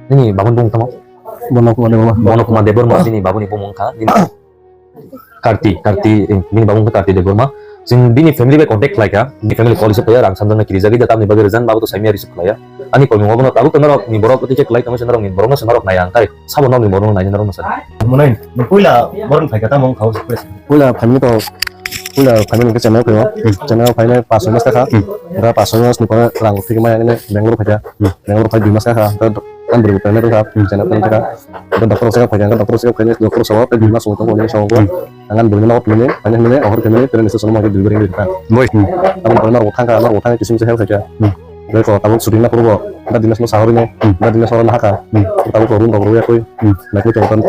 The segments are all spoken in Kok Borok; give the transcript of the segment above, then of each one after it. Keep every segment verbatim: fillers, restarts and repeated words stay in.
Nini babuni bumung tamo? Bono Kumar Debbarma. Bono Kumar Debbarma, nini babuni bumung kha. Nini Karti, Karti, eh, bini babung kha Karti Debbarma. Chwng bini family bai contact khlai kha. Bini family call receive khlai ya, rang samjak na kiri jagwi da tamni bagwi rizan babu to saimya receive khlai ya. Ani call ni obono tabuk to norok ni borok tei khlai tamo se norok ni borok no se norok nai ang tai. Sabo norok ni borok no nai norok no sa. Monai, no puila borok phai kha tamo khao se. Puila family to, puila family ke channel ko. Channel phai nai pas mas kha. Ga pas mas ni pore rang thik ma yang ne Bangalore phai kha. Bangalore phai dui mas kha. Kan beri payment kha. Channel payment kha. Ito doctor sa kaya, doctor sa kaya, doctor sa kaya, bima sa kaya, bima sa kaya. Angan bima na kaya, kaya, kaya, kaya, ahor kaya, kaya, nisa sa kaya, delivery kaya. Boi. Abo bima na kaya, na kaya, kisim sa health kaya. Boi ko, abo shooting na purbo, da dinas mo sahori ne, da dinas mo na haka. Abo ko room ko ya koi. Na koi to kan.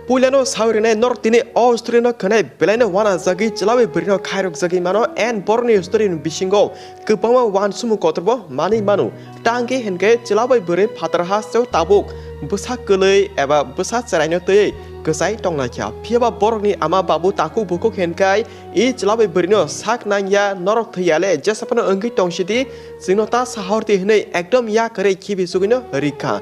Puilano sawi rwnai norok tini o story no khwnai belaino uanajagwi chwlawi bwrwino khairokjagwi mano and borokni story ni bisingo kwbangma uansukmung kotorbo manwi mano. Tangwi hinkhe chwlawi bwrwi phatar hasteo tabuk bwsa kwlwi eba bwsa chwraino twiwi kwchai tonglaikha. Phiyaba borokni ama babu takhuk bukhuk hinkhai i chwlawi bwrwino sak nangya norok thwiyale jesaphano wngwi tongsidi. Chwngno ta sahordi hwnwi ekdom yakarwi khibi chugwino rikha.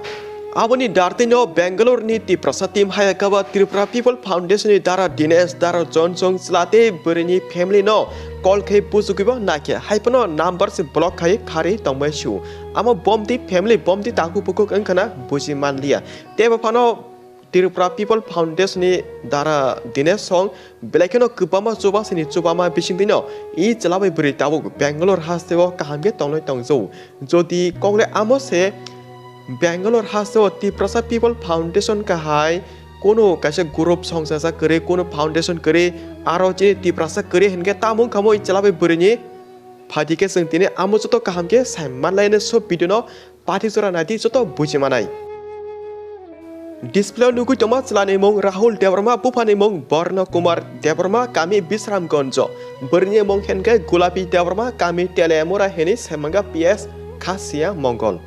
Aboni dartwino Bangalore ni Tiprasa team hayakaba Tripura People Foundation ni dara Dinesh, dara John Song chwla tei bwrwini family no call khai puchugwibo naikhe, haiphano number se block khai kharwi tongbai su. Amo bomti family bomti takhuk bukhuk wngkhana buji manliya. Teibo phano Tripura People Foundation ni dara Dinesh Song belai kheno kwbangma chubasini chubama bisingtwino i chwlabai bwrwi tabuk Bangalore hasteo kaham khe tongnai tongjago. Jodi kokle amo se Bangalore hasteo Tiprasa People Foundation kahai kono kaisa group songchajak kwrwi, kono foundation kwrwi, aro chini Tiprasa kwrwi hinkhe tamo wngkha mo i chwlabai bwrwini phaidi khe chwng tini amo joto kaham khe sai manlainai. So video no pathik jora naidi joto buji manai. Display o nugui tongma chwlani mung Rahul Debbarma, buphani mung Borno Kumar Debbarma, kami Bisramganj. Bwrwini mung hinkhe Gulapi Debbarma, kami Telemura hini Semanga P S Khasiya Mongol.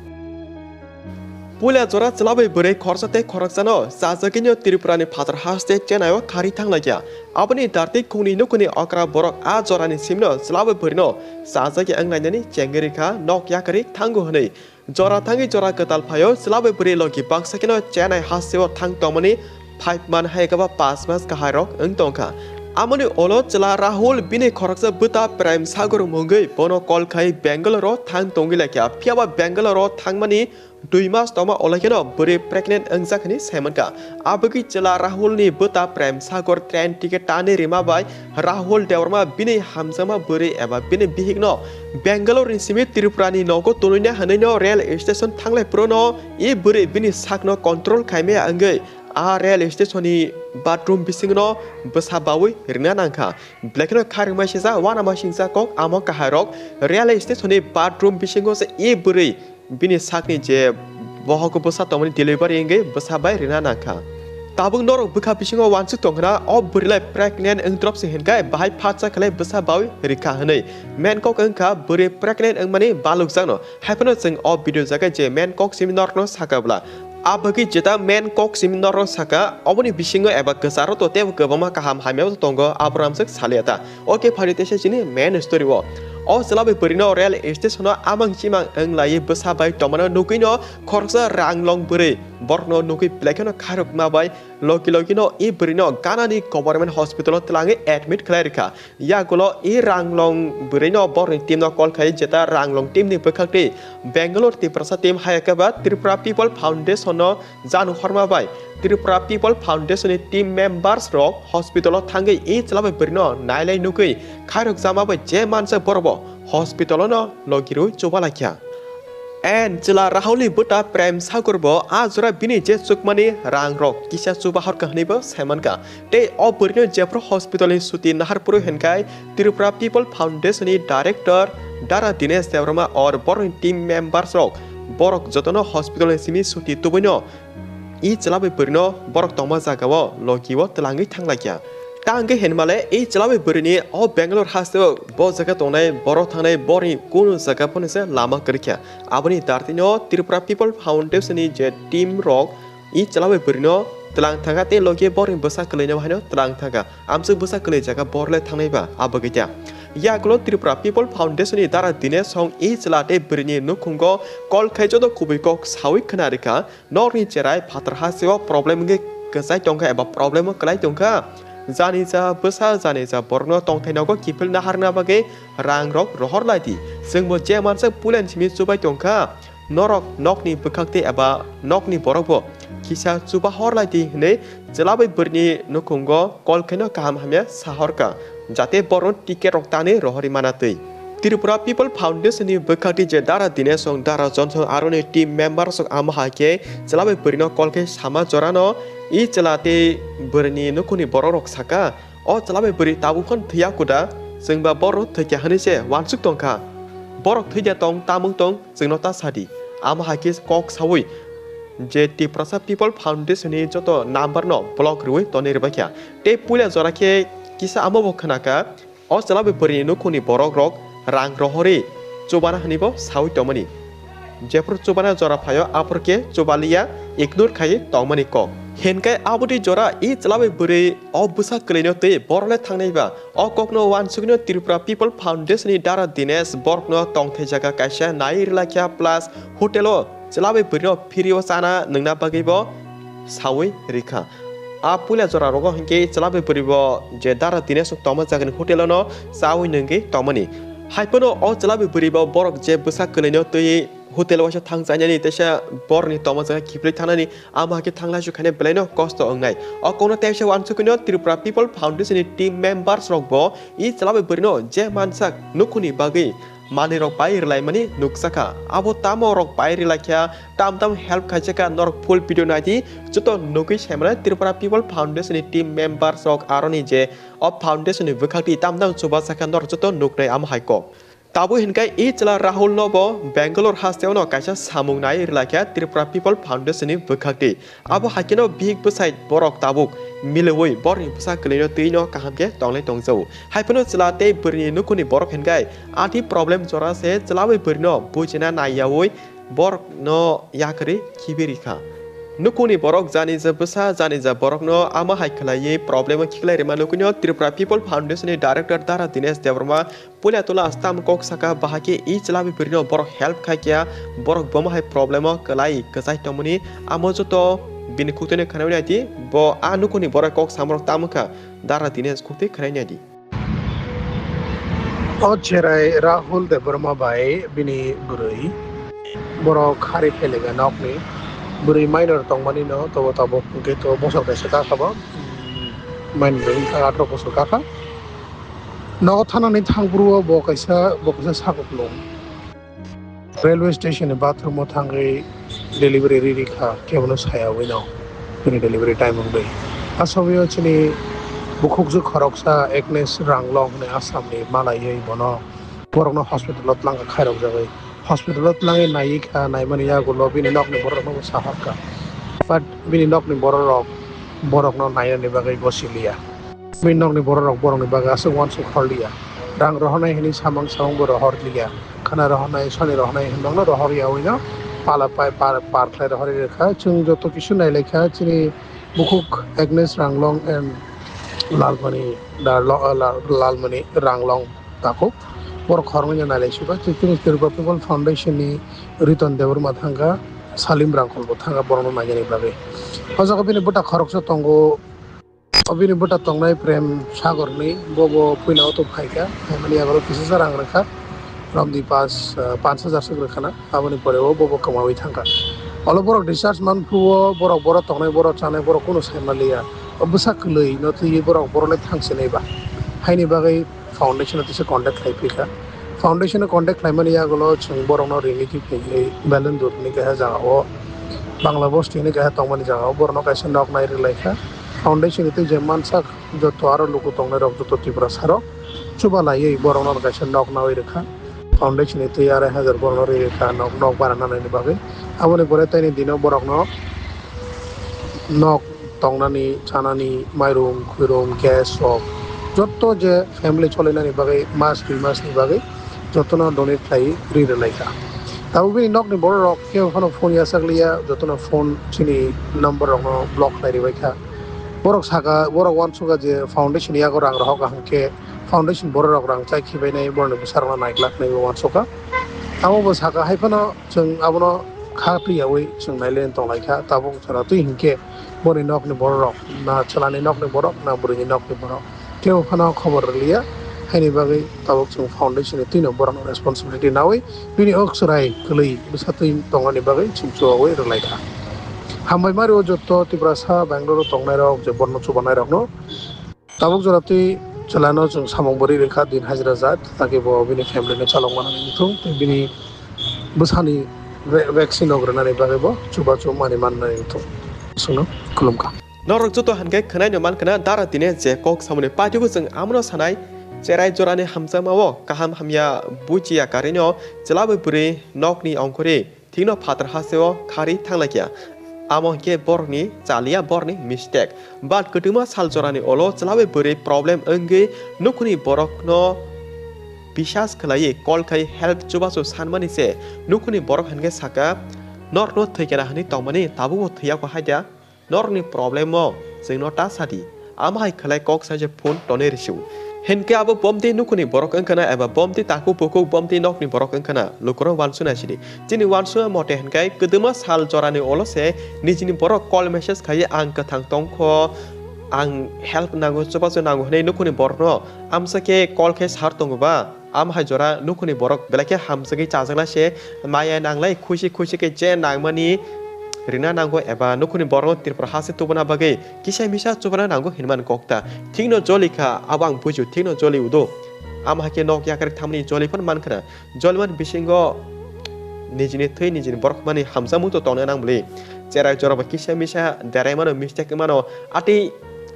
Puila jora chwlabai bwrwi khoroksa tei khoroksano chajagwino Tripurani phatar haste Chennai o kharwi thanglaikha. Aboni dartwi khungni nukhungni okra borok a jorani simno chwlabai bwrwino chajagwi wnglainani chengwi rikha, nok yakarwi thango hwnwi. Jora thangwi jora kwtal phaio, chwlabai bwrwi logi baksa kheno Chennai hasteo thang tongmani five man hai khe ba pas mas kahai rok wng tongkha. Amoni ulo chwla Rahul bini khoroksa bwta Prem Sagar mungwi bono call khai Bangalore o thang tongwi laikha. Phiyaba Bangalore o thangmani dui mas tongma ulo kheno bwrwi pregnant wngjak hwnwi saimankha. Abagwi chwla Rahul ni bwta Prem Sagar train ticket tani rima bai Rahul Debbarma bini hamjakma bwrwi eba bini bihikno Bangalore ni simi Tripura ni nogo tonwi na hwnwi no rail station thanglai phuru no i bwrwi bini sakno control khaimaya wngwi a rail station ni bathroom bisingno bwsa baui rwna nangkha. Belai kheno khairokma sijak, uanama singcha kok amo kahairok rail station ni bathroom bisingo se i bwrwi bini sakni je bohok bwsa tongmani delivery wngwi bwsa bai rwna nangkha. Tabuk norok bwkha bisingo uansuk tongkhna o bwrwilai pregnant wngdrop se hinkhai bahai phatsa khlai bwsa baui rikha hwnwi. Main kok wngkha bwrwi pregnant wngmani balukjakno. Haiphano chwng o video jaga je main kok simi norokno sakha bwla. Abagwi jeta main kok simi norok saka, oboni bisingo eba kwcharo to tebo kwbangma kaham hamya tongo, abraham swk salia ta. Oke phari teisa chini main story o. O chwlabai bwrwino rail station o amang chimang wng lai bwsa bai tongmano nugwino khoroksa ranglong bwrwi borokno nugwi belai kheno khairokma bai logi logi no i bwrwino Ghana ni government hospital o twlangwi admit khlai rikha. Yagulo i ranglong bwrwino borokni team no call khai jeta ranglong team ni bwkhak twi Bangalore Tiprasa team hai khe ba Tripura People Foundation no janu horma bai Tripura People Foundation ni team members rok hospital o thangwi i chwlabai bwrwino nailai nugwi khairok jama bai je manjak borok bo hospital o no logi rwi chuba laikha. And chwla Rahul ni bwta Prem Sagar bo a jora bini je chukmani rang rok kisa chuba horkha hwnwi bo saimankha. Tei o bwrwino jephru hospital ni suti nahar phuru hinkhai Tripura People Foundation ni director Dara Dinesh Debbarma or borokni team members rok borok jotono hospital ni simi suti tubuino i chwlabai bwrwino borok tongma jagao logi o twlangwi thanglaikha. Ta hwnkhe hinmale i chwlabai bwrwini o Bangalore hasteo bo jaga tongnai borok thangnai borokni kunu jaga phano se lama kwrwikha. Aboni dartino Tripura People Foundation ni je team rok i chwlabai bwrwino twlang thangkha tei logi borokni bwsa kwlainai haino twlang thangkha. Amswk bwsa kwlai jaga borle thangnai ba abagwi ta. Yagulo Tripura People Foundation ni dara Dinesh Song e chwla tei bwrwini nukhungo call khai joto kubui kok sawi khna rikha, nokni cherai phatar hasteo problem wngwi kwchai tongkha eba problem o kwlai tongkha. Jani ja bwsa jani ja borokno tongthai nogo kiphil naharna bagwi rang rok rohor lai di. Chwngbo je mansak pulen simi chubai tongkha. Norok nokni bwkhak tei eba nokni borokbo kisa chuba hor lai di hwnwi chwla bai bwrwini nukhungo call khaino kaham hamya sa horkha, jate borokno ticket rok tanwi rohorwi mana twi. Tripura People Foundation ni bwkhak twi je dara Dinesh Song, dara Johnson aroni team member sok amo hai khe chwla bai bwrwino call khe sama jorano i chwla tei bwrwini nukhungni borok rok saka, o chwla bai bwrwi tabuk phano thwiya kuda, chwngba borok thwikya hwnwi se uansuk tongkha. Borok thwida tong, tamung tong, chwngno ta sadi. Amo hai khe kok sawi je Tiprasa People Foundation ni joto number no block rwi tonwi rwbaikha. Tei puila jora khe kisa amo bo khwnakha, o chwla bai bwrwini nukhungni borok rok rang rohorwi chubana hwnwi bo sawi tongmani. Jephru chubana jora phaio aphuru khe chubaliya, ignore khai tongmani kok. Hinkai aboni jora i chwla bai bwrwi o bwsa kwlwino twi borok le thangnai ba? O kokno uansukno Tripura People Foundation ni dara Dinesh borokno tongthai jaga kaisa nai rwlakha plus hotel o chwla bai bwrwino phiri o chana nwngna bagwi bo sawi rikha. A puila jora rogo hinkhe chwla bai bwrwi bo je dara Dinesh tongma jagani hotel ono chawi nwngwi tongmani. Haiphano o chwla bai bwrwi bo borok je bwsa kwlwino twi hotel waisa thang chainani teisa borokni tongma jaga kiphilwi thangnani, amo hai khe thanglai su khaina belaino kosto wngnai. O kokno teisa uansukino Tripura People Foundation ni team members rok bo i chwla bai bwrwino je mansak nukhungni bagwi manwi rok pai rwlaimani nukjakha. Abo tamo rok pai rwlaikha, tam tam help khaijakha, norok full video naidi, joto nugwi saimanai Tripura People Foundation ni team members rok aroni je o foundation ni bwkhak twi tam tam chubajakha norok joto nuknai amo hai kok. Tabuk hinkai i chwla Rahul no bo Bangalore hasteo no kaisa samung nai rwlaikha Tripura People Foundation ni bwkhak twi. Abo hai kheno bihik bwsai borok tabuk milwi borokni bwsa kwlwino twi no kaham khe tonglai tongjago. Haiphano chwla tei bwrwini nukhungni borok hinkai athi problem jora se chwla bai bwrwino bujina naiyaui borokno yakarwi khibi rikha. Nukhungni borok jani ja bwsa jani ja borokno ama hai khwlaiwi problem o khiklai rima nukhungno Tripura People Foundation ni director Dara Dinesh Debbarma puila tula astam kok saka bahai khe i chwla bai bwrwino borok help khai kya, borok bomo hai problem o kwlai kwchai tongmani amo joto bini khuktoino khwnai nai di, bo a nukhungni borok kok samrok tamo kha Dara Dinesh khuktwi khwnai nai di. O cherai Rahul Debbarma bai bini bwrwi. Borok hari phelega nokni. Bwrwi minor tongmani no tobo tabuk hwnkhe to bosor kaisa kakha bo. Minor wngkha atro bosor kakha. Nogo thanani thangphuru o bo kaisa, bo kaisa sakuklung. Railway station ni bathroom o thangwi delivery ri rikha, kebono sayawi no bini delivery time wngwi. A sogwi o chini bukhukjwk khoroksa Agnes Ranglong hwnwi Assam ni malaiwi bono borokno hospital o twlangkha khairokjagwi. Hospital o twlangwi naiwi kha, naimani yagulo bini nokni borok rokno bo sahorkha. But bini nokni borok rok borokno nainani bagwi gosi liya. Bini nokni borok rok borokni bagwi aswk uansuk hor liya. Rang rohornai hwnwi samung samung bo rohor liya. Khana rohornai, soni rohornai hwnwi no rohor yaui no pala pai par, par khlai rohorwi rwkha. Chwng joto kisu nailaikha chini bukhuk Agnes Ranglong and Lalmani, da, lo, la, Lalmani Ranglong takhuk. Borok khoroknwi no nailaisukha. Chini Tripura People Foundation ni Riton Debbarma thangkha, Salim Rangkhol bo thangkha borokno nainani bagwi. O jaga bini bwta khoroksa tongo. O bini bwta tongnai Prem Sagor hinwi, bo bo puila auto phaikha, phaimani yagulo kisasa rang rwkha, romdi pas, ah, panch hajar swk rwkhana, aboni pore o bo bo kwmawi thangkha. Olo borok discharge manphuru o, borok borok tongnai, borok chanai, borok kunu saimaliya. O bwsa kwlwi no twiwi borok borok le thangsinai ba. Haini bagwi foundation o tisa contact khlai phikha. Foundation o contact khlaimani yagulo chwng borokno rini kiphilwi Belendur hwnwi kaisa jaga o, Bangla Bosti hwnwi kaisa tongmani jaga o borokno kaisa nok nai rwlaikha. Foundation ni twi je mansak joto aro luku tongnai rok joto Tiprasa rok chuba laiwi borokno kaisa nok nawi rwkha. Foundation ni twi arai hajar borokno ri rwkha nok, nok bara nanani bagwi. Aboni pore taini dino borokno nok tongnani, chanani, mairum, khuirum, gas rok, joto je family cholainani bagwi mas dui mas ni bagwi jotono donate khlai ri rwlaikha. Tabuk bini nokni borok rok kebo phano phone yachakliya, jotono phone chini number rokno block khlai ribaikha. Borok saka, borok uansukha je foundation yago rang rohorkha hwnkhe foundation borok rok rang chai khibainai borokni bwsarokno naiglak hinwi bo uansukha. Amo bo saka hai phano chwng abono kha twiyaui chwng nailaina tonglaikha. Tabuk jora twi hinkhe boni nokni borok rok, na chwlani nokni borok, na bwrwini nokni borok, kebo phano khobor rwliya. Haini bagwi tabuk chwng foundation ni twino borokno responsibility naui bini ok chwrai kwlwi bwsa twi tongmani bagwi chwng chubaui rwlaikha. Hambai mari o jotto Tiprasa Bangalore o tongnai rok je borno chubanai rokno. Tabuk jora twi chwlaino chwng samung bwrwi rwkha din hajra jat, tei bo bini family no chalokmani wngthung tei bini bwsani va-, vaccine rok rwnani bagwi bo chubachu mani mannani wngthung. Chwngno khulumkha. Norok joto hankhe khwnaino mankha na dara tine je kok samani paithago chwng amono sanai, cherai jorani hamjakmao kaham hamya bujiya karino chwla bai bwrwi nokni ongkhorwi thikno phatar hasteo kharwi thanglaikha. Amo hinkhe borokni chaliya borokni mistake. But kwtwma sal jorani olo chwla bai bwrwi problem wngwi nukhuni borokno bisas khwlaiwi call khai help chubachu sanmani se nukhuni borok hinkhe saka, "Norokno thwikena hinwi tongmani tabukbo thwiyakho haida." Norokni problem o chwngno ta sadi. Amo hai khwlai kok saijak phone tonwi rwsio. Hinkhe abo bomtwi nukhuni borok wngkhana eba bomtwi takhuk bukhuk bomtwi nokni borok wngkhana lukurok uansukna sidi. Chini uansukma mote hinkhe kwdwma sal jorani olo se nijini borok call message khaiwi ang kwthang tongkho, ang help nango, chubachu nango hinwi nukhuni borokno amsa khe call khe sar tongo ba. Amo hai jora nukhuni borok belai khe hamjagwi chajaknai se, maya nanglai khusi khusi khe je nangmani rina nango eba nukhuni borokno Tripura hasteo tubuna bagwi kisa misa chubana nango hinmani kok ta. Thikno joli kha, abo ang bujio, thikno joli udo. Amo hai khe nok yakarwi thangmani joli phano mankha na. Joli mani bisingo nijini thwi nijini borok mani hamjakmung to tongna nang bwlwi. Cherai jorabo kisa misa derai mano, mistake mano, atwi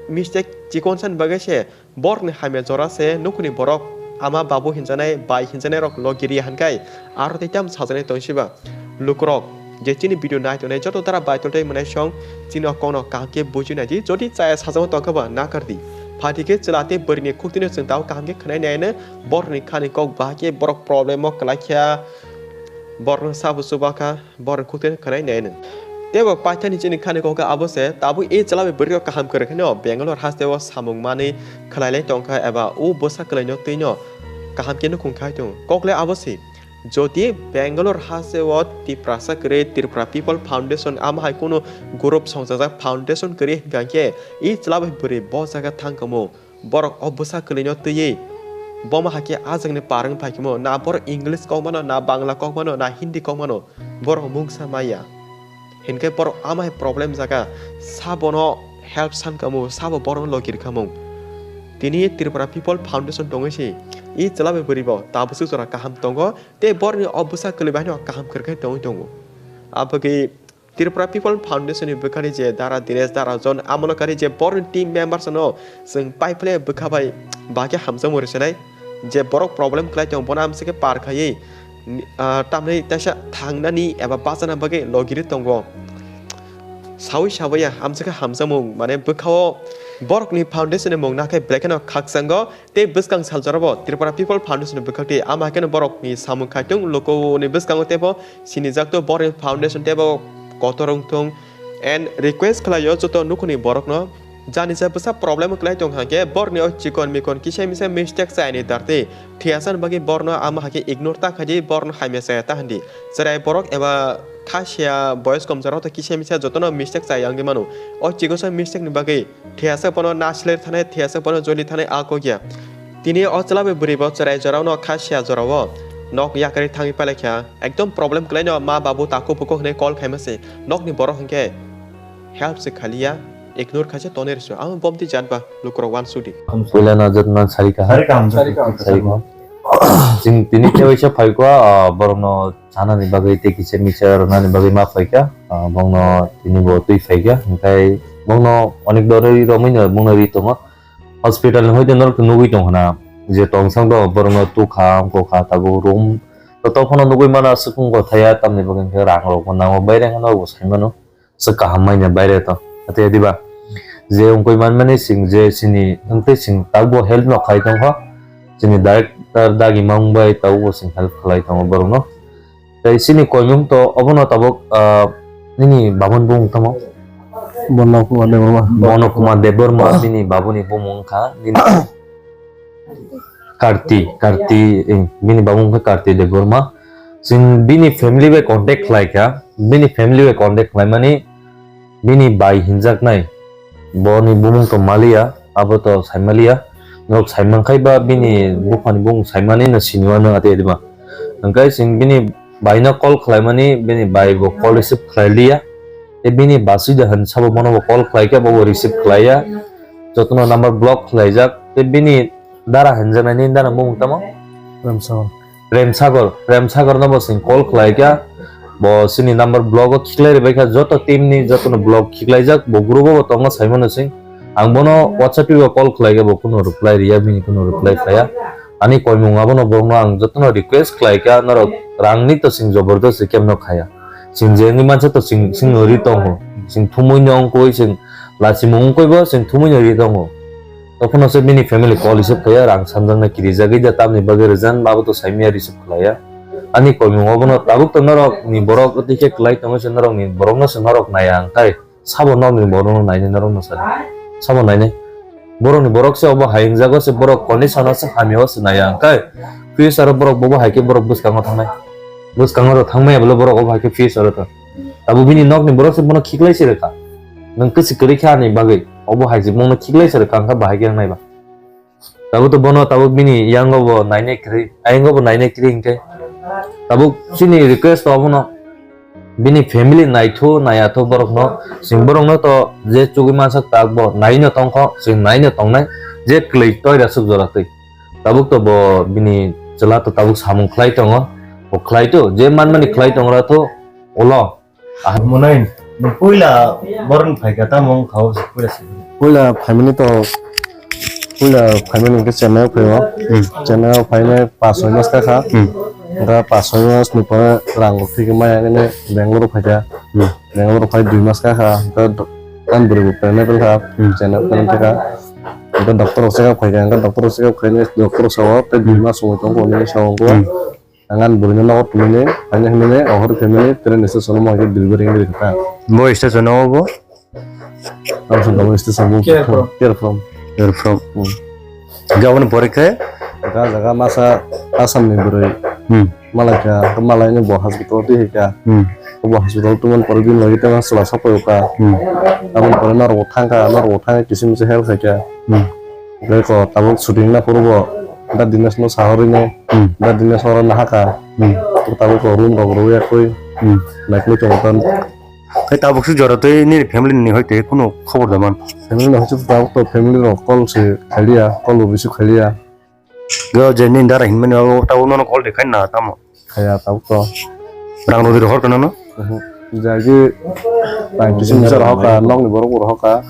mistake chikon sani bagwi se Borokni hamya jora se nukhuni borok ama babu hinjanai, bai hinjanai rok logiri ya hinkai aro tei tamo sajaknai tongsiba. Lukurok je chini video nai tongnai joto dara bai tongthai mwnai song chini o kokno kaham khe buji nai di, jodi chaya sajagwi tongkha ba nakar di. Phaidi khe chwla tei bwrwini khuktwino chwng tabuk kaham khe khwnai nai no, borokni khani kok bahai khe borok problem o kwlai kha, borokno sabo chuba kha. Borok khuktwino khwnai nai nw. Tei bo paithani chini khani kokha abo se, tabuk e chwla bai bwrwi rok kaham kwrwi khaino Bangalore hasteo samung manwi khwlailai tongkha eba o bwsa kwlaino twino kaham khe nukhung khai tongo. Kokle abo se, jodi Bangalore hasteo Tiprasa kwrwi Tripura People Foundation amo hai kunu group songchajak foundation kwrwi hinkha khe e chwla bai bwrwi bo jaga thangkhamu. Borok o bwsa kwlwino twiwi bomo hakhe ajwkni par wng phaikhe mo, na borok English kok mano, na Bangla kok mano, na Hindi kok mano, borok mungsa maya. Hinkhe borok amai problem jaga, sabono help san kamo, sabo borokno logi rwkhamung. Tini Tripura People Foundation tongwi se, i chwla bai bwrwi bo tabuk swk jora kaham tongo, tei borokni o bwsa kwlwi bai no kaham kwrwkhe tongwi tongo. Abagwi Tripura People Foundation ni bwkhani je Dara Dinesh, Dara John, amolokari je borokni team members no chwng paiphle bwkha bai bahai khe hamjakmung rwchenai, je borok problem khlai tongo bono amsike par khaiwi, ah, tamni taisa thangnani eba bachana bagwi logiri tongo. Saui sabai ya amsike hamjakmung mane bwkhao borokni foundation ni mung nakhai belai kheno khakchango. Tei bwskang sal jorabo Tripura People Foundation ni bwkhak tei ama haikhe borokni samung khai tongo, lukuni bwskango teibo sinijak tongo borokni foundation teibo kotor wng thung. And request khlaio joto nukhuni borokno, jani sa bwsa problem kwlai tong hwnkhe borokni o chikon mikon kisa misa mistake chayani dar tei thiyasa ni bagwi borokno ama haikhe ignore ta khaidi, borokno hamya chaya ta hwndi. Chwrai borok eba khasiya boyos kom jorao tei kisa misa jotono mistake chaya wngwi mano. O chikon sa mistake ni bagwi Thiyasa bono nasilai thanai, thiyasa bono joli thanai a kok ya. Tini o chwla bai bwrwi bo chwrai jorao no kha siya jorao nok yakarwi thangwi palaikha. Ekdom problem kwlai no ma babu takhuk bukhuk hwnwi call khaima se. Nokni borok hwnkhe help se khaliya, ignore khaisa tonwi rwsio. Amo bomti jat ba lukurok uansukdi. Puila no jotman sari kaham. Sari kaham. Sari kaham. Sari kaham. Chwng tini khe waisa phaikha, ah, borokno chanani bagwi tei kisa misa rwnani bagwi ma phaikha, ah, bongno tini bo twi phaikha, hwnkhe bongno onek dorwi romwi no bongno ri tongo. Hospital ni hoite norok nugwi tong khna je tong sang do borokno tukha, wngkha, tabuk room to, to phano nugwi mano aswk wngkha thaya, tamni bagwi hwnkhe rang rok bo nango, baire hwnkheno bo sai mano. Swk kaham manya baire to. Ate diba? Je wngkoi manmani sing je sini wngtwi sing takbo help no khai tongkha. Sini director dagi mang bai tabukbo sing help khlai tongo borokno. Tei sini koimung to obono tabuk, ah, nini babun bumung tamo? Bono Kumar Debbarma. Bono Kumar Debbarma nini babuni bumung wngkha. Nini Karti, Karti, eh, bini bamung khe Karti Debbarma. Chwng bini family bai contact khlai kha, bini family bai contact khlaimani bini bai hinjaknai, boni bumung to maliya, abo to saimaliya. Norok saimankhai ba bini buphani bumung saimani no siniwano ate dima. Hwnkhe chwng bini baino call khlaimani, bini bai bo call receive khlai liya. Tei bini basui de hwn sabo bono bo call khlai khe, bo bo receive khlaiya. Jotono number block khlaijak. Tei bini dara hinjaknai, nini dara bumung tamo? Prem Sagar. Prem Sagar, Prem Sagar no bo chwng call khlai kha, bo chini number block o khiklai ribai kha, joto team ni joto no block khiklai jak, bo group o bo tongo sai mano chwng. Ang bono WhatsApp o call khlai kha, bo kuno reply riya, bini kuno reply khaya. Ani koimung abono borok no ang joto no request khlai kha, norok rang ni to chwng jobordasti kemno khaya. Chwng je wngwi mansa to chwng, chwng no ri tongo, chwng thumui no wngkui, chwng lachimung wngkui bo chwng thumui no ri tongo. Tokhono se bini family call receive khaiya, rang sanjaknai kirijagwi da tamni bagwi rwjan, abo to saimaya receive khlaiya. Ani koimung obono tabuk to norok ni borok twi khe kwlai tongo se norok ni borok no se norok naiya hwnkhe sabo norok ni borok no nainai norok no sadi. Sabo nainai. Borok ni borok se obo hai wngjago se borok condition o se hamya o se naiya hwnkhe future o borok bobo hai khe borok bwskango thangnai. Bwskango to thangmaya bwle borok obo hai khe future o to. Tabuk bini nok ni borok se bono khiklai se rwkha. Nwng kwchwk kwrwi khe ani bagwi. Obo hai se bono khiklai se rwkha, wngkha bahai khe wngnai ba. Tabuk to bono tabuk bini yango bo nainai kwrwi, ayango bo nainai kwrwi hinkhe. Tabuk chini request to abono bini family naithu naiya tho borok no, chwng borok no to je chugwi mansak tak bo nai no tongkho, chwng nai no tongnai, je kwlwi toira suk jora twi. Tabuk to bo bini chwla to tabuk samung khlai tongo, bo khlai to je manmani khlai tongra tho ulo. Ah, Munain, nwng puila borok ni phaikha tamo wngkha o puila se? Puila phaimani to, puila phaimani hwnkhe Chennai o phaio. Hmm. Chennai o phainai pas soi mas kakha. Hmm. Hwnkhe pas soi mas ni pore rang rok thwikhe maya nini Bangalore phaikha. Hmm. Bangalore phai dui mas kakha. Hwnkhe do-, ani bwrwi bo pregnant wngkha. Hmm. Chennai o pregnant wngkha. Hwnkhe doctor rok check up khaikha. Hwnkhe doctor rok check up khainai doctor rok sao tei dui mas somoi tongkha hwnwi sao wngkha. Hmm. Ang ani bwrwino nogo tongmani, haino hinmani, ohor khaimani, train station o mohai khe delivery wngwi rwkha ta. Bo station o bo? Tamsong tamo station bo. Care from. Care from. Care from. Hmm. Hwnkhe aboni pore khe? Jaga jaga masa Assam ni bwrwi. Hmm. Malai kha, malai ni bo hospital twi hai kha. Hmm. Bo hospital tongmani pore bini logi tei chwla sok phai kha. Hmm. Aboni pore norok bo thang kha, norok bo thang khe kisu misu help khai kha. Hmm. Tei ko tabuk shooting na phuru bo da Dinesh no sahorwi no. Hmm. Da Dinesh oro nahaka. Hmm. Tabuk ko room rok rwya koi. Hmm. Naikhe tongo tan. Khe tabuk se jora tei nini family ni hoite kunu khobor da man? Family ni hoite tabuk to family rok call se khailia, call bo receive khailia. Yo je nini dara hinmani abo tabuk nono call de khaina tamo? Khaya tabuk to. Rang rodi rohor kana no? Mhm. Jagi rang kisu misa rohor ka, nok ni borok bo rohor ka.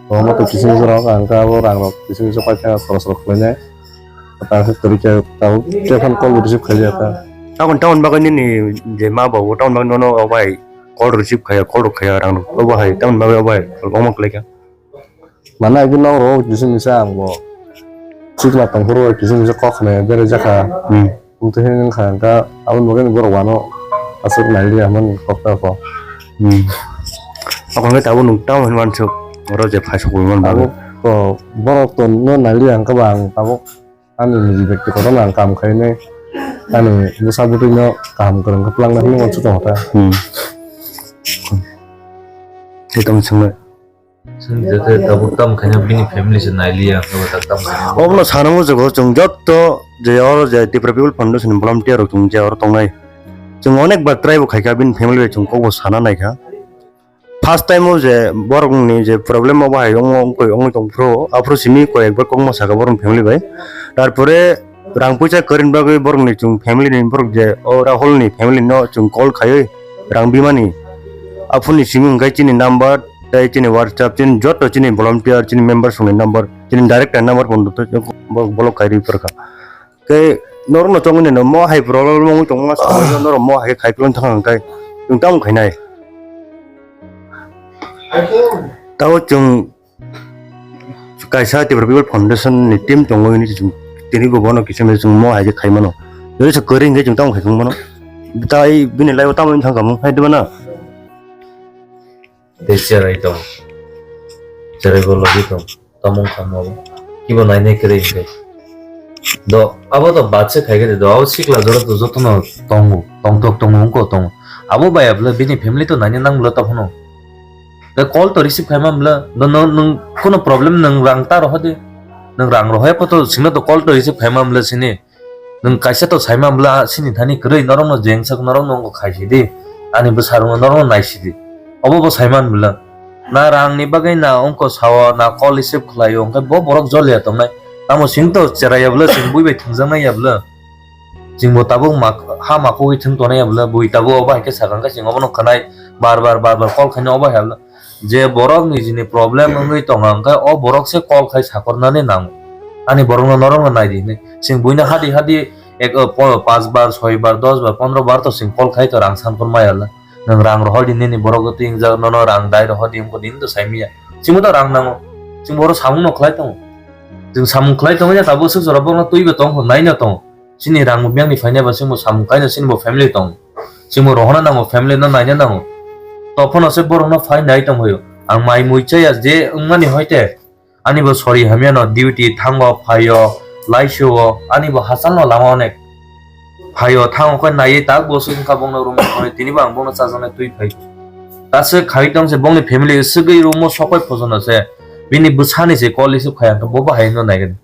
Rohor ma to kisu misa rohor ka, hwnkhe abo rang rok kisu misa paikha, khorok rok khlainai. Ta khe kwrwi khe tabuk telephone call bo receive khailiya ta. Aboni tamoni bagwi nini je ma babu tamoni bagwi nono obo hai call receive khaiya, call rok khaiya rang rok obo hai tamoni bagwi obo hai call omo khlaikha. Mane agini nok rok kisu misa ang bo sikla tongphuru kisu misa kok khnai berajak kha. Hmm. Wngtwi hwnwi wngkha hwnkhe aboni bagwi borok wano aswk nailiya hwnmani kok ta kho. Hmm. Okhorokhe tabuk nwng tamo hwnwi uansuk oro je phai sokwi mani bagwi. Tabuk to borok to no nailiya hwnkhe ba ang tabuk ani niji bektigoto no ang kam khainai ani bwsa bwtwino kaham kwrwng khe twlangnai hwnwi uansuk tongkha ta. Hmm. Tei tamo swngnai. Chwng je khe tabuk tamo khaina bini family se nailiya, abo tak tamo khaina. Obono sana muchungo chwng jotto je oro je Tripura People Foundation ni volunteer rok chwng je oro tongnai. Chwng onek bar try bo khaikha bini family bai chwng kokbo sana naikha. First time o je borok ni je problem obo hai ongmo ongkoi ongoi tongphuru, aphuru simi koi ekbar kokma sakha borok ni family bai. Tarpore rang puisa kwrwini bagwi borok ni chwng family ni borok je o Rahul ni family no chwng call khaiwi rang bimani. Aphuru ni simi hwnkhe chini number tei chini WhatsApp, chini joto chini volunteer, chini member songni number, chini director number pono to borok block kai rwi phurkha. Khe norokno chongwi nai no mo hai problem wngwi tongma sawi no norok mo hai khai philon thang hwnkhe chwng tamo khainai. Tao chwng kaisa Tripura People Foundation ni team tongo hwnwi chwng tini bo bono kisa misa chwng mo hai khe khai mano. Jodi se kwrwi hwnkhe chwng tamo khai thang mano. Tai bini life o tamo wng thang kamo hai diba na? Tei cherai tong. Cherai bo logi tong. Tamo wng kha mo. Kibo nainai kwrwi hwnkhe. Do, abo to bad se khai khe de do, abo sikla jora to jotono tongo, tongthok tongo, wngkha tongo. Abo bai abla bini family to naina nang bla tongphano. Tei call to receive khaima bla, do no, nwng kuno problem nwng rang ta rohode. Nwng rang rohoi poto sino to call to receive khaima bla sini. Nwng kaisa to saima bla sini thani kwrwi norokno jengsak norokno wngkha khaisidi. Ani bwsarokno norokno naisidi. Obo bo saiman bla. Na rangni bagwi na wngkha sao na call receive khlaio hwnkhe bo borok joliya tongnai. Tamo sing to cheraiya bla sing bui bai thwngjaknai ya bla. Chwngbo tabuk mak-, ha makugwi thwng tongnai ya bla, bui tabuk obo hai khe sakha hwnkhe chwng obono khwnai bar bar bar bar call khaina obo hai bla. Je borok nijini problem wngwi tongo hwnkhe o borok se call khai sakornani nango. Ani borokno norokno naidi hinwi. Chwng buino hadi hadi ek, o, po-, panch bar, soi bar, dos bar, pondro bar to chwng call khai to rang sankor maya la. Nwng rang rohordi nini borok twi wngjak nono rang dai rohordi wngkha din to saimanya. Chwngbo to rang nango. Chwng boro samungno khlai tongo. Chwng samung khlai tongo ya tabuk swk jora bokno twibo tong naina tongo. Chini rang miyangni phainai ba chwngbo samung kaino chini bo family tong. Chwngbo rohorna nango, family no naina nango. Tophano se borokno phai nai tongphaio. Ang mai mui chaya je wngmani hoite ani bo sori hamyano duty thango phaio laisio ani bo hachalno lama onek phaio thango khe naiwi tak bo swngkha bongno room tini bo ang bongno chajaknai twi phai. Kaisa khai tong se bongni family swgwi room o sokoi phojono se bini bwsani se call receive khai ang khe bo bahai no naigani.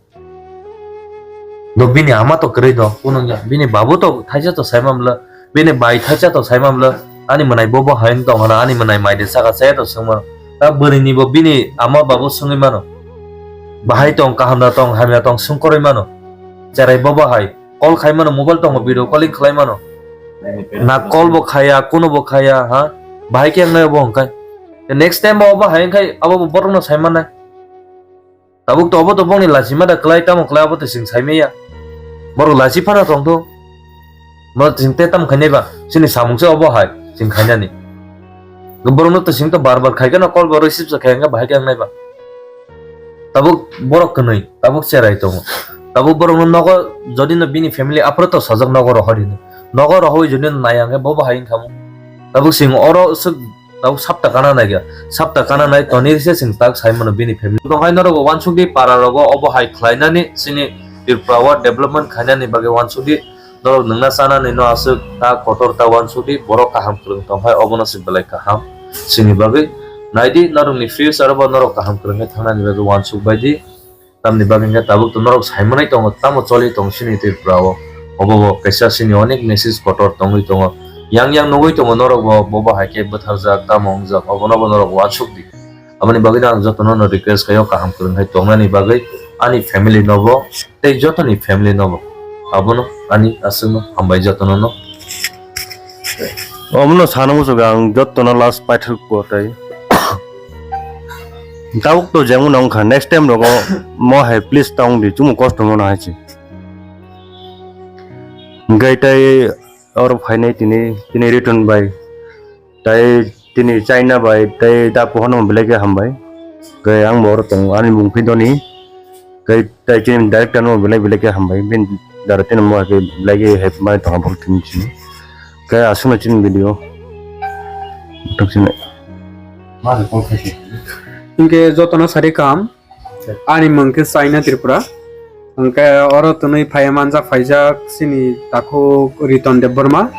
Do bini ama to kwrwi do, kunungya. Bini babu to thaisa to saimamla, bini bai thaisa to saimamla. Ani mwnai bo bo hai wng tong hana, ani mwnai mai de saka chaya to swngma. Ta bwrwi ni bo bini ama babu swngwi mano. Bahai tong, kaham da tong, hamya tong, swngkorwi mano. Cherai bo bo hai. Call khai mano, mobile tongo, video calling khlai mano. Na call bo khaya, kuno bo khaya, ha? Bahai khe wngnai bo hwnkhe. Next time bo bo hai wngkhai, abo bo borokno sai mannai. Tabuk to obo to bongni lachima da kwlai, tamo kwlai abo to chwng saimaya. Borok lachi phano tongtho. Bo chwng te tam khainai ba, chini samung se obo hai chwng khainani. Borokno to chwng to bar bar khai kheno call bo receive se khai hwnkhe bahai khe wngnai ba. Tabuk borok kwnwi, tabuk cherai tongo. Tabuk borokno nogo jodi no bini family aphuru to sajak nogo rohorino. Nogo rohoi jodi no nai hwnkhe bo bo hai wngkhamu. Tabuk chwng oro swk Tabuk sapta kana nai kha. Sapta kana nai toni se chwng tak sai mano bini family. Tong hai norok bo wansuk di para rogo obo hai khlai nani chini Tripura o development khainani bagwi wansuk di. Norok nwngna chanani no aswk ta kotor ta wansuk di. Borok kaham kwrwng tong hai obono se belai kaham chini bagwi. Nai di norok ni future bo norok kaham kwrwng khe thangnani bagwi wansuk bai di. Tamni bagwi hwnkhe tabuk to norok sai manai tongo, tamo choli tong sini Tripura o. Obo bo kaisa sini onek message kotor tongwi tongo. Yang yang nugwi tongo norok bo, bo bo hai khe bwtharjak, tamo wngjak, obono bo norok uansuk di. Aboni bagwi no ang jotono no request khaio kaham kwrwng hai tongnani bagwi ani family no bo tei jotoni family no bo. Abono ani aswkno hambai jotono no. Omono sana muchungo ang jotono last paithak ko tai. Tabuk to jemon wngkha, next time rogo mo hai please tong di, chumung kosto mano hai se. Hwnkhe tai oro phainai tini, tini return bai, tai tini China bai, tai ta pohorno belai khe hambai. Hwnkhe ang bo oro tongo, ani mung khe Doni. Hwnkhe tai chini director no belai belai khe hambai, bini dara tini mo hai khe belai khe help mai tongo bo tini chini. Hwnkhe aswkno chini video. Tok chini. Hwnkhe jotono sari kaham. Ani mung khe China Tripura. Hwnkhe oro twnwi phaiya manjak phaijak chini takhuk Riton Debbarma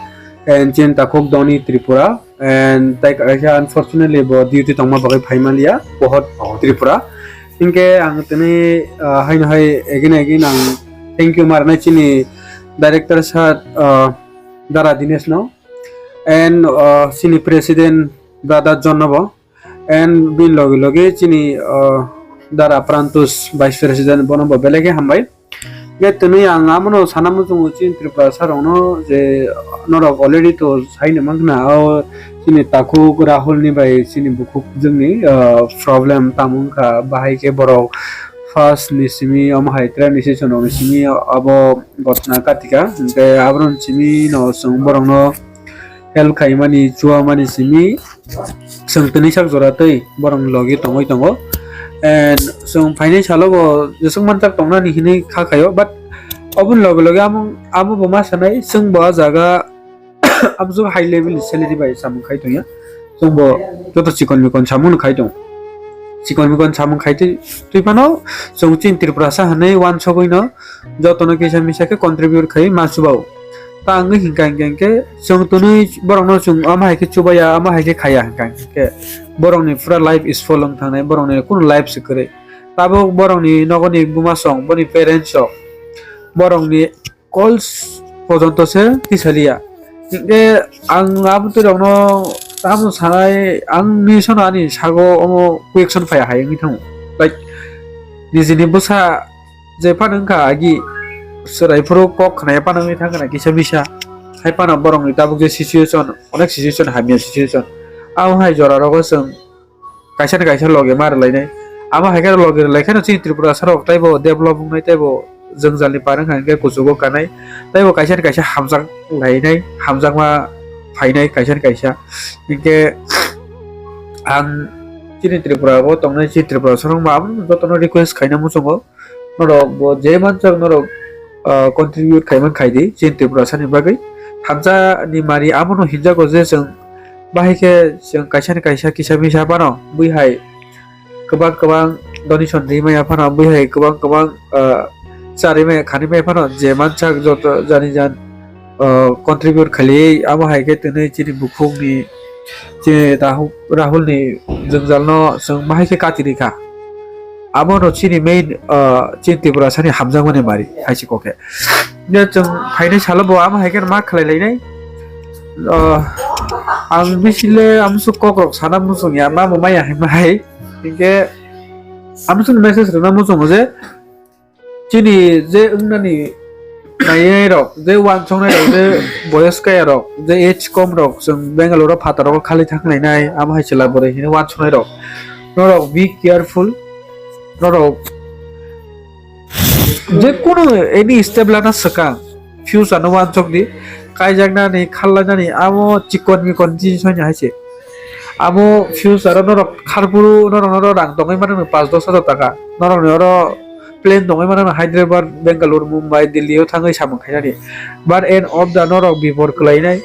and chini takhuk Doni Tripura and tai kaisa unfortunately bo duty tongma bagwi phai manliya pohor Tripura. Hinkhe ang tini, ah, haino hai again again ang thank you ma rwnai chini director sir, ah, Dara Dinesh no and, ah, chini president brother John no bo. And bini loge loge chini, uh, Dara Prantus Vice President bono bo belai khe hambai. Hwnkhe tini ang amono sana muchungo chini Tripura sir rokno je norok already to saino mankha o chini takhuk Rahul ni bai chini bukhuk jwngni, uh, problem tamo wngkha bahai khe borok first ni simi omo hai transition rokni simi abo gotna katika hwnkhe aboroni simi no chwng borokno help khaimani, chuamani simi chwng tini sak jora tei borok logi tongwi tongo. And chwng phainai salo bo jeswk manjak tongnani hinwi kha khaio, but oboni loge loge amo, amo bo ma sanai, chwng bo ah jaga amsuk high level ni salary bai samung khai tongya. Chwng bo joto chikon mikon samung khai tongo. chikon mikon samung khai twi, twi phano chwng chini Tripurasa hinwi uansugwi no jotono kisa misa khe contribute khai ma chuba o. Ta wngwi hinkha hinkhe hinkhe chwng twnwi borokno chwng omo hai khe chubaya, omo hai khe khaya hinkha hinkhe borokni pura life spoil wng thangnai, borokni kunu life se kwrwi. Tabuk borokni nogoni buma song, boni parents rok, borokni calls pojonto se tisaliya. Hinkhe ang aboni twi rokno tamo sanai, ang ni sono ani sago omo question phaiya hai wngwi thango. Like, nijini bwsa je phano wngkha agi chwrai phuru kok khnaya phano wngwi thangkha na kisa misa. Hai phano borokni tabuk je situation, onek situation hamya situation. Abo hai jora rogo chwng kaisa ni kaisa logi ma rwlainai. Abo hai khe logi rwlai kheno chini Tripurasa rok taibo develop wngnai, taibo jwngjal ni par wngkha hinkhe kuchugo kanai, taibo kaisa ni kaisa hamjak lainai, hamjakma phainai kaisa ni kaisa. Hinkhe ang chini Tripura o tongnai chini Tripurasa rok ma abono jotono request khaina muchungo. Norok bo je manjak norok, ah, contribute khai man khai di chini Tripurasa ni bagwi. Thansa ni mari abono hinjago je chwng bahai khe chwng kaisa ni kaisa kisa misa phano bui hai kwbang kwbang donation ri maya phano bui hai kwbang kwbang, ah, charwi maya khanwi maya phano je manjak joto jani jan ah, contribute khaili, amo hai khe tini chini bukhukni, chini Rahu-, Rahulni jwngjalno chwng bahai khe kati rikha. Abono chini main, ah, chini Tiprasani hamjakmani mari hai se kok khe. Nw chwng phainai salo bo amo hai khe ma khlai lainai. Ah, ang bisile amsuk kokrok sana muchung ya, ma bo maya hai ma hai. Hinkhe amsuk message rwna muchungo je, chini je wngnani nainai rok, je uansuknai rok, je boyos kaya rok, je age kom rok, chwng Bangalore o phataro khali thanglainai, amo hai chwla bwrwi hino uansuknai rok. Norok be careful, norok je kunu any step lana swkang, future no uansuk di, kaijaknani, khallainani, amo chikon mikon jinis hai se. Amo future o norok kharphuru norok, norok rang tongwi mano paanch dos hajar taka. Norokni oro plane tongwi mano Hyderabad, Bangalore, Mumbai, Delhi o thangwi samung khainani. But end of the norok bipor kwlainai.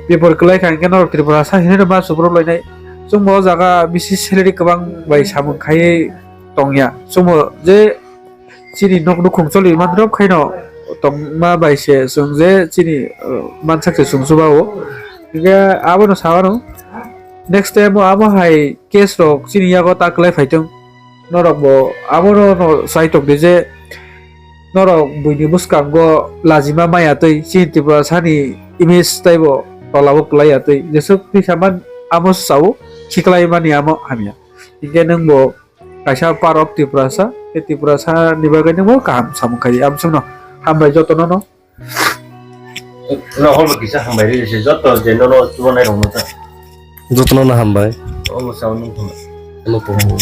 Bipor kwlai kha hinkhe norok Tripura sa hinwi ma subrok lainai. Chwngbo o jaga bisi salary kwbang bai samung khaiwi tongya. Chwngbo je chini nok nukhung choli manrok khaino tongma bai se chwng je chini, uh, mansak se chwng chuba o. Hinkhe abono sa mano next time o abo hai case rok chini yago ta kwlai phaitwng. Norok bo abono no saitok di je norok buini bwskango lajima maya twi chini Tripura sani image taibo tola o kwlai ya twi jesuk twi saman amo sao khiklai mani amo hamya. Hinkhe nwng bo kaisa part of Tiprasa, tei Tiprasa ni bagwi nungbo kaham samung khai. Amsongno hambai jotono no. No, hol kisa hambai ri se joto je no no chubanai rok no ta. Jotono no hambai. Hol sao nung hambai.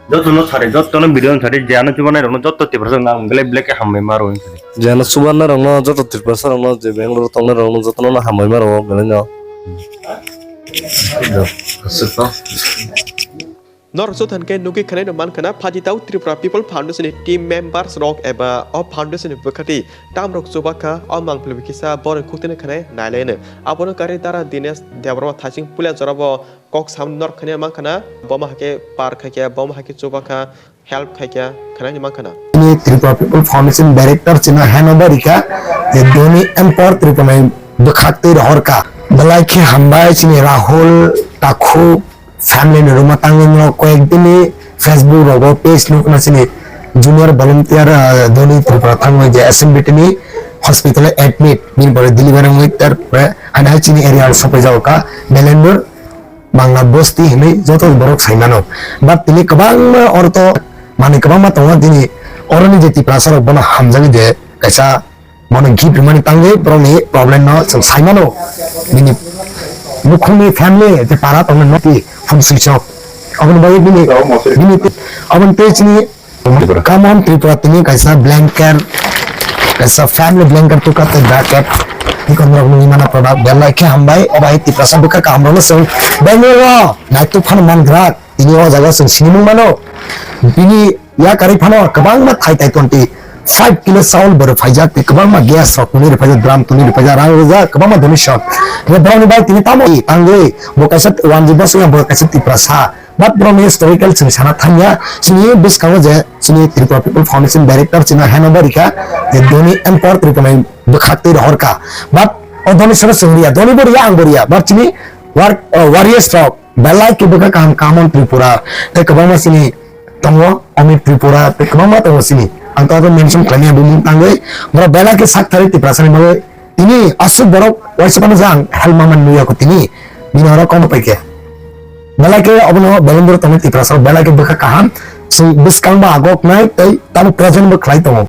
Joto no thare, joto no video no thare, je ano chubanai rok no joto Tiprasa nang gele black hambai maro. Je ano chubanai rok no joto Tiprasa rok no je Bangalore tongnai rok no jotono no hambai maro gele no. Aswk no. Norok joto hinkhe nugwi khwnai no mankha na Phajitao Tripura People Foundation ni team members rok eba o foundation ni bwkhati tamrok chubakha o mangpili kisa borok khuktwini khwnai nailaino. Abono kari Dara Dinesh Debbarma Thaising puila jorabo kok sam norok khwnai mankha na, bomo hakhe par khaikhe, bomo hakhe chubakha, help khaikhe khwnai mankha na. Ni Tripura People Foundation Director chino henoba rikha je Dhoni Empower Tripura ni bwkhak twi rohorkha. Belai khe hambai chini Rahul Takhuk family ni ruma tangwi no koyek dini Facebook rogo page nukna chini junior volunteer, ah, Dhoni Tripura thangwi je S M B T ni hospital admit bini pore delivery wngwi ter pore hani hai chini area o sopaijago ka Belendur Bangla bosti hinwi joto borok sai mano. But tini kwbangma orto manwi kwbangma tongo tini oroni je Tiprasa rok bono hamjagwi je kaisa bono gift rwmani tangwi borokni problem no chwng sai mano. Bini nukhungni family je para tongmani nokni phone switch off. Aboni bagwi bini, bini, aboni tei chini Come on Tripura tini kaisa blanket, kaisa family blanket tuka tei bracket. Nikon rok nini mana product belai khe hambai, obo hai Tiprasa bwkha kaham rokno chwng Bangalore o naituk phano man grak. Tini o jaga chwng sinimung mano. Bini yakarwi phano kwbangma thai thai twenty five kilo chawal bo rwphaijak tei kwbangma gas rok tuni rwphaijak, drum tuni rwphaijak, rang rwjak, kwbangma donation. Tei borokni bai tini tamo tangwi bo kaisa one G bosong bo kaisa Tiprasa. But borokni historical chwng sana thangya, chini bwskango je chini Tripura People Foundation Director chini henoba rikha, je Dhoni Emperor Tripura ni bwkhak twi rohorkha. But o Dhoni sabo chwng riya, Dhoni bo riya, ang bo riya, but chini war-, uh, warriors rok belai khe bwkha kaham, kaham on Tripura, tei kwbangma chini tongo, Omit Tripura, tei kwbangma tongo chini. Ang to abo mention khlaimaya bumung tangwi, borok belai khe sak thari Tiprasani bagwi. Tini aswk borok waisa phano jang help ma man nuya ko tini. Bini oro kono paikhe. Belai khe obono belai borok tongo Tiprasa belai khe bwkha kaham. Chwng bwskang bo agok nai tei tamo present bo khlai tongo.